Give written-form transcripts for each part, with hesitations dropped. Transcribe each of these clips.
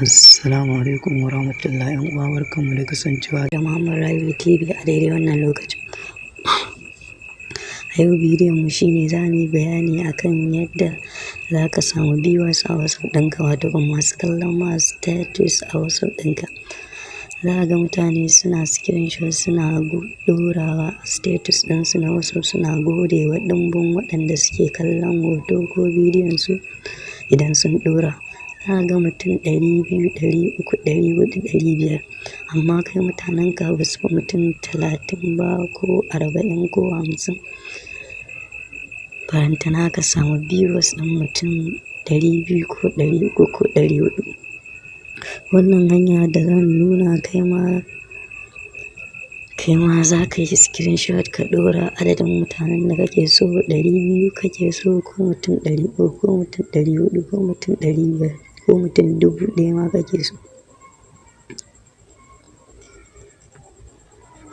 Assalamu alaikum warahmatullahi, 'yan uwa, barkanmu da kasancewa da Muhammad Rabi'u TV a daidai wannan lokacin. A yau bidiyon mu shine za mu yi bayani akan yadda za ka samu viewers a WhatsApp ɗinka, wato masu kallon ma status a WhatsApp ɗinka. Za ka ga mutane suna screenshot suna ɗorawa a status ɗinsu na WhatsApp, suna gode wa ɗimbin waɗanda suke kallon hoto ko bidiyon su idan sun ɗora. Za ka ga mutum 200, 300, 400, 500, amma kai mutanenka ba su fi mutum 30 ba ko 40 ko 50. Barantana ka samu viewers ɗin mutum 200 ko 300 ko 400. Wannan hanya da zan nuna, kai ma za ka yi screenshot ka ɗora adadin mutanen da kake so, 200 kake so ko mutum 300 ko mutum 400 ko mutum 500 ko mutum 1000 ma kake so.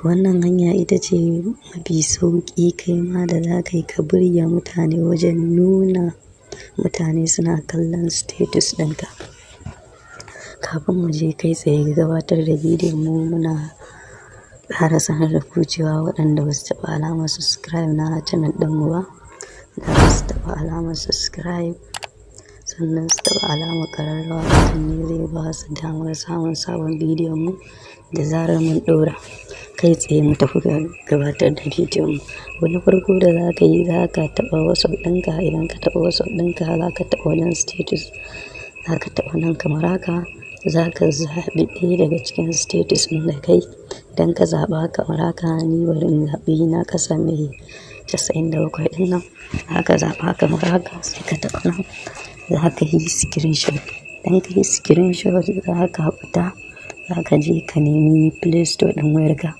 Wannan hanya ita ce mafi sauƙi kai ma da za ka yi ka burge mutane wajen nuna mutane suna kallon status ɗinka. Kafin mu je kai tsaye ga gabatar da bidiyon mu, muna ƙara sanar da ku cewa waɗanda ba su taɓa alamar subscribe na channel ɗinmu ba, da su taɓa alamar subscribe, sannan su taɓa alamar ƙararrawa. Hakan ne zai ba su damar samun sabon bidiyon mu da zarar mun ɗora. Kai tsaye mu tafi ga gabatar da bidiyon mu. Abu na farko da za ka yi, za ka taɓa WhatsApp ɗinka. Idan ka taɓa WhatsApp ɗinka, za ka taɓa wajen status, za ka taɓa nan kamar haka, za ka zaɓi ɗaya daga cikin status ɗin da kai. Idan ka zaɓa kamar haka, ni bari in zaɓi na ƙasa mai 97 ɗin nan. Za ka zaɓa kamar haka, sai ka taɓa nan, za ka yi screenshot. Idan ka yi screenshot, za ka fita, za ka je ka nemi Play Store ɗin wayarka.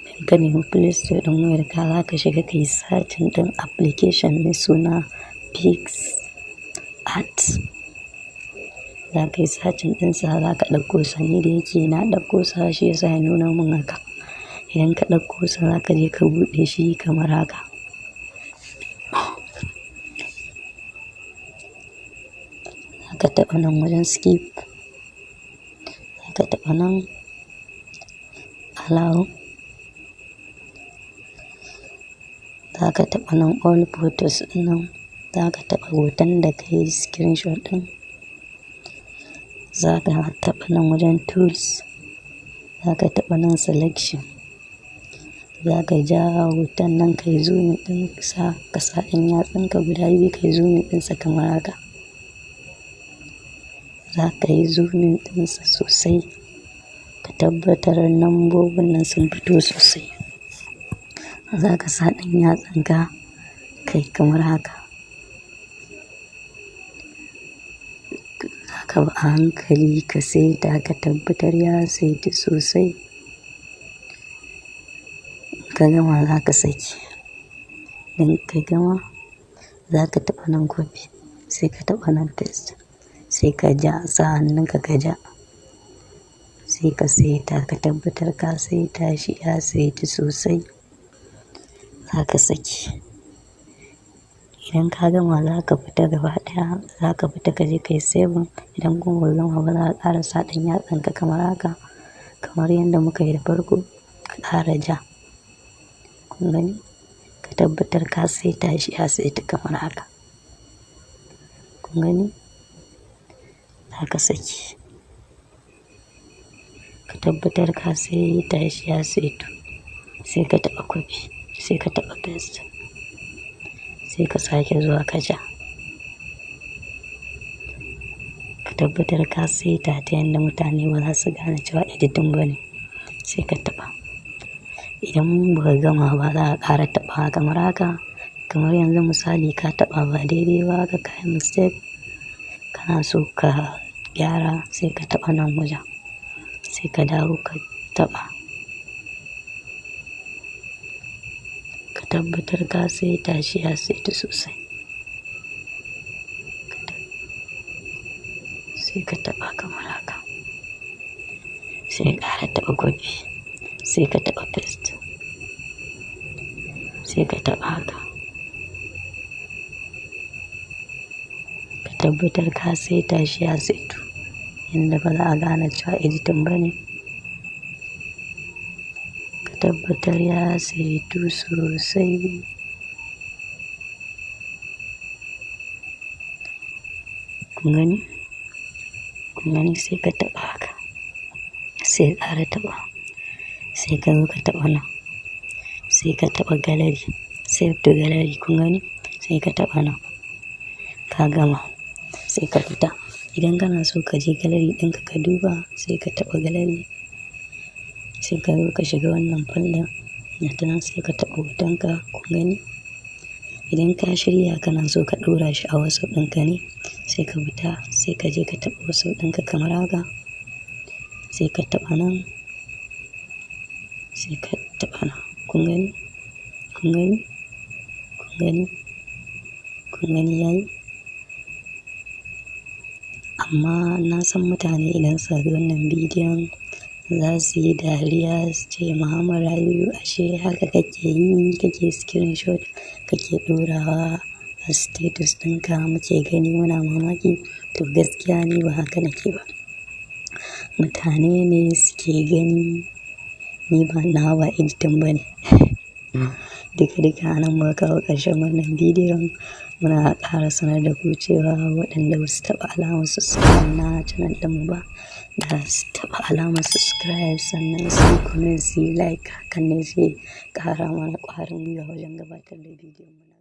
Idan ka nemi Play Store ɗin wayarka, za ka shiga ka yi searching ɗin application mai suna PicsArt. Za ka yi searching ɗinsa, za ka ɗauko sa. Ni da yake na ɗauko sa, shi yasa ya nuna mun haka. Idan ka ɗauko sa, za ka je ka buɗe shi kamar haka. Za ka taɓa nan wajen skip, za ka taɓa nan allow, za ka taɓa nan all photos ɗin nan, za ka taɓa hoton da ka yi screenshot ɗin, za ka taɓa nan wajen tools, za ka taɓa nan selection, za ka ja hoton nan ka yi zooming ɗinsa, ka sa ɗan yatsunka guda biyu ka yi zooming ɗinsa kamar haka. Za ka yi zooming ɗinsa sosai, ka tabbatar lambobin nan sun fito sosai. Za ka sa ɗan yatsanka kai kamar haka. Za ka bi a hankali ka saita, ka tabbatar ya saitu sosai. In ka gama, za ka saki. Idan ka gama, za ka taɓa nan copy, sai ka taɓa nan paste, sai ka ja, sa hannunka ka ja, sai ka saita, ka tabbatar ka saita shi ya saitu sosai. Za ka saki. Idan ka gama, za ka fita gaba ɗaya, za ka fita ka je ka yi saving. Idan kuma baka gama ba, za ka ƙara sa ɗan yatsanka kamar haka, kamar yadda muka yi da farko, ka ƙara ja. Kun gani? Ka tabbatar ka saita shi ya saitu kamar haka. Kun gani? Za ka saki. Ka tabbatar ka saita shi ya saitu. Sai ka taɓa copy, sai ka taɓa paste, sai ka sake zuwa ka ja. Ka tabbatar ka saita ta yadda mutane ba za su gane cewa editing ba ne. Sai ka taɓa. Idan baka gama ba, za ka ƙara taɓawa kamar haka. Kamar yanzu misali, ka taɓa ba daidai ba, ka yi mistake, kana so ka gyara, sai ka taɓa nan wajen, sai ka dawo ka taɓa. Ka tabbatar ka saita shi ya saitu sosai. Sai ka taɓa kamar haka. Sai ka ƙara taɓa copy, sai ka taɓa paste, sai ka taɓa haka. Ka Tabbatar ka saita shi ya saitu yanda ba za a gane cewa editing ba ne. Ka tabbatar ya saitu sosai. Kun gani? Kun gani? Sai ka taɓa haka, sai ka ƙara taɓa, sai ka zo ka taɓa nan, sai ka taɓa gallery, save to gallery. Kun gani? Sai ka taɓa nan, ka gama, sai ka fita. Idan kana so ka je gallery ɗinka ka duba, sai ka taɓa gallery, sai ka zo ka shiga wannan folder gata nan, sai ka taɓa hotonka. Kun gani? Idan ka shirya, kana so ka ɗora shi a WhatsApp ɗinka ne, sai ka fita, sai ka je ka taɓa WhatsApp ɗinka kamar haka, sai ka taɓa nan, sai ka taɓa nan. Kun gani? Kun gani? Kun gani? Kun gani, yayi? Amma na san mutane idan suka ga wannan bidiyon za su yi dariya, su ce, "Muhammad Rabi'u, ashe haka kake yi, kake screenshot kake ɗorawa a status ɗinka, muke gani muna mamaki." To, gaskiya ni ba haka nake ba. Mutane ne suke gani, ni ba nawa ba editing ba ne. Duka duka a nan muka kawo ƙarshen wannan bidiyon. Muna ƙara sanar da ku cewa waɗanda ba su taɓa alamar subscribe na channel ɗinmu ba, da su taɓa alamar subscribe, sannan su yi comment, su yi like. Hakan ne zai ƙara mana ƙwarin gwiwa wajen gabatar da bidiyon mu.